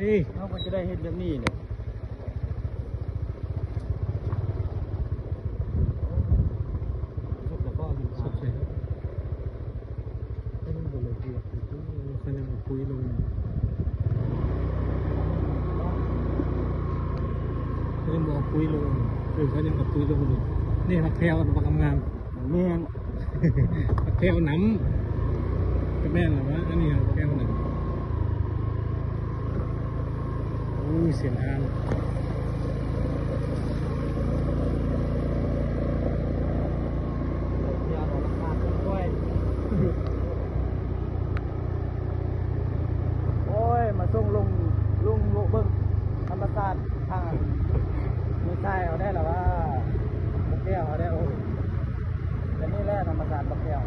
ເອີ ເຮົາກໍຈະໄດ້ເຮັດແບບນີ້ແຫຼະ. ສຸກແລ້ວບໍ່? ສຸກແລ້ວ. ເຂົາຍັງບໍ່ເລີຍກວດຢູ່ ເຂົາຍັງເອົາປຸ໋ຍລົງ ເຂົາຍັງບໍ່ເອົາປຸ໋ຍລົງ. ເອີ ເຂົາຍັງເອົາປຸ໋ຍລົງຢູ່. ນີ້ຜັກແພວບັກງາມໆ. ແມ່ນ ແຖວນຳ ກໍແມ່ນລະວະ ອັນນີ້ແຖວນຳ. ໂອ້ຍ ເສັ້ນທາງ ໂອ້ຍ ມາສົ່ງລຸງ ລຸງເບິ່ງທຳມະຊາດທາງ ມີຊາຍເຮົາໄດ້ລະວ່າ ບໍ່ແກ້ວເຮົາໄດ້. ໂອ້ຍ ແບບນີ້ແຫຼະທຳມະຊາດບໍ່ແກ້ວ.